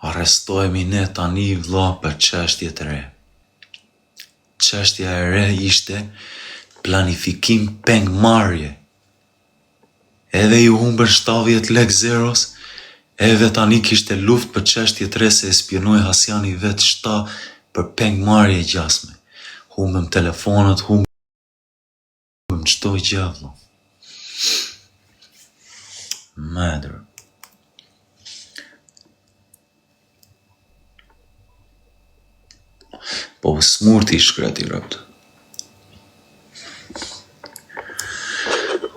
Arrestohemi ne tani vlla për çështje të re. Çështja e re ishte planifikim pengmarrje. Edhe iu humbën 70 lek zeros, edhe tani kishte luftë për çështje të re se e spionoi Hasjani vetë shta për pengmarrje gjasme. Humbëm telefonat, humbëm çdo gjë vlla. Mother. Po u smurti i shkreti robt.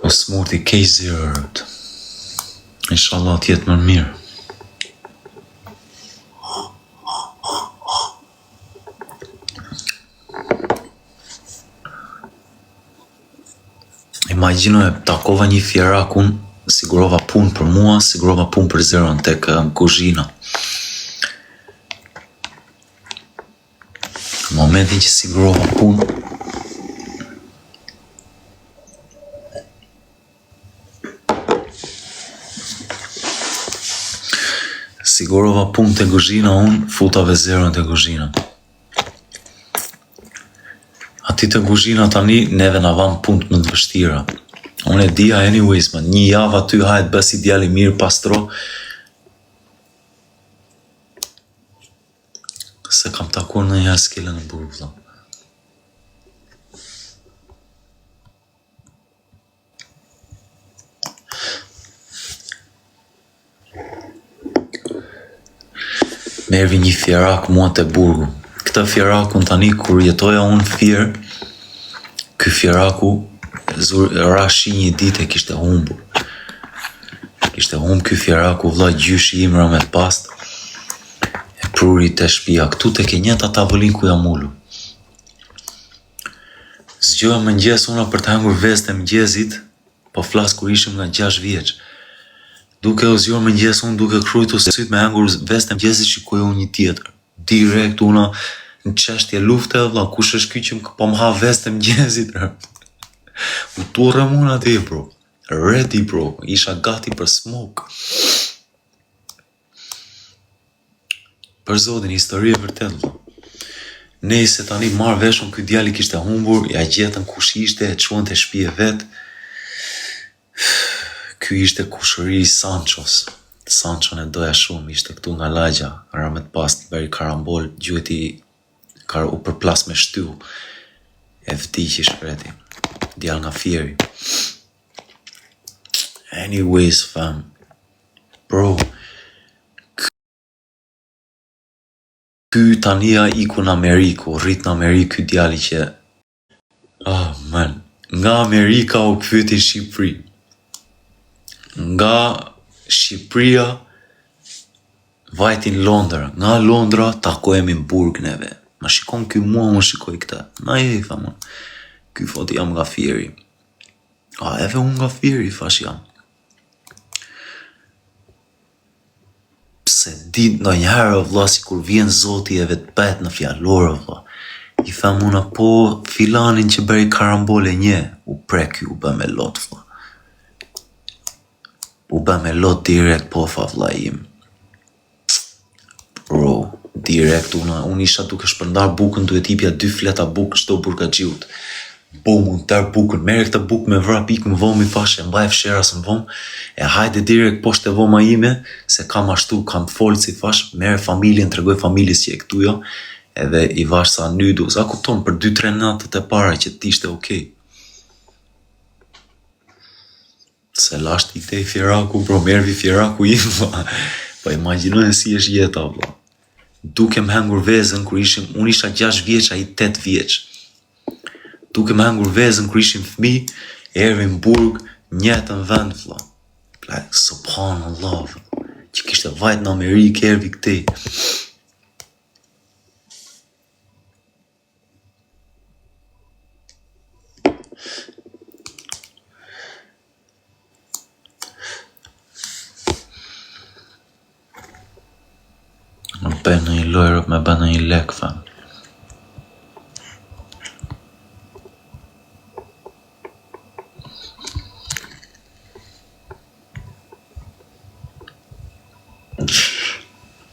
U smurti keq zero robt. Inshallah të jetë më mirë. Imagjino e takova një fierak unë, sigurova punë për mua, sigurova punë për Zeron tek kuzhina. Në momentin që sigurova punë, sigurova punë te kuzhina unë, futa ve Zeron te kuzhina. Aty te kuzhina tani neve na vanë punët më të vështira. Unë e dija anyways, man, një javë aty hajt bëj si djalë i mirë pastro. Se kam takuar ndonjëherë skelën në burg vëlla. Më erdhi një fierak mua te burgu. Këtë fierakun tani kur jetoja unë Fier, ky fieraku zur, ra shi një ditë e kishte humbur. Kishte humb ky fieraku vlla gjyshi im rahmet past. E pruri te shtëpia këtu tek e njëjta tavolinë ku jam ulur. Zgjohem mëngjes una për të hëngur vezët e mëngjesit, po flas kur ishim nga 6 vjeç. Duke u zgjuar mëngjes unë duke kruajtur sytë me hëngur vezët e mëngjesit shikoj unë një tjetër. Direkt una në çështje lufte vlla, kush është ky që po më ha vezët e mëngjesit? U turrem unë aty bro. Ready bro, isha gati për smoke. Për zotin, histori e vërtetë vëlla. Nejse tani marr vesh unë ky djali kishte humbur, ja gjetën kush ishte, e çuan te shtëpia e vet. Ky ishte kushëri i Sanchos. Sanchon e doja shumë, ishte këtu nga lagja, rahmet past, bëri karambol, gjueti kar u përplas me shtyll. E vdiq i shkreti. Djalë nga Fieri. Anyways, fam. Bro, ky tani ja iku në Amerikë, u rrit në Amerikë ky djali që Oh man, nga Amerika u kthyet në Shqipëri. Nga Shqipëria vajti në Londër, nga Londra takohemi në burg neve. Ma shikon ky mua, unë shikoj këtë. Na je i tham unë. Ky thotë jam nga Fieri. A edhe unë nga Fieri, thash jam. Pse di ndonjëherë o vlla sikur vjen zoti edhe të bëhet në fjalor o vlla. I tham una po filanin që bëri karambol e njeh, u prek ky u bë me lot vlla. U bë me lot direkt po tha vlla im. Bro, direkt unë unë isha duke shpërndar bukën, duhet hipja dy fleta bukë çdo burgaxhiut. Bum, unë tërë bukën, merre këtë bukë me vrap ik në dhomë i thashë, e mbaj fshehras në dhomë, e hajde direkt poshtë te dhoma ime, se kam ashtu, kam folë si thash, merre familjen, tregoj familjes që e këtu jo, edhe i vash sa noodles, a kupton, për 2-3 natët e para që të ishte okej. Se lash ti te fieraku, bro, më erdhi fieraku im, vlla. Po imagjinoje si është jeta, vlla. Duke më hëngur vezën kur ishim, unë isha 6 vjeç, ai 8 vjeç. Duke më hëngur vezën kur ishim fëmijë, erdhi në burg, njëjtën vend, vlla. Like, subhanallah, vlla. Që kishte vajt në Amerikë, erdhi këtej. Me bë në një lojë, me bë në një lek, fam.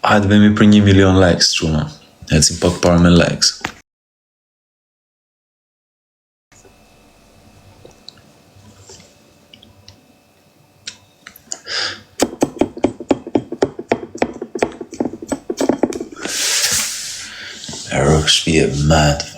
Hajde vemi për një milion likes, çuna. Ecim pak para me likes. E rrok shpije mad.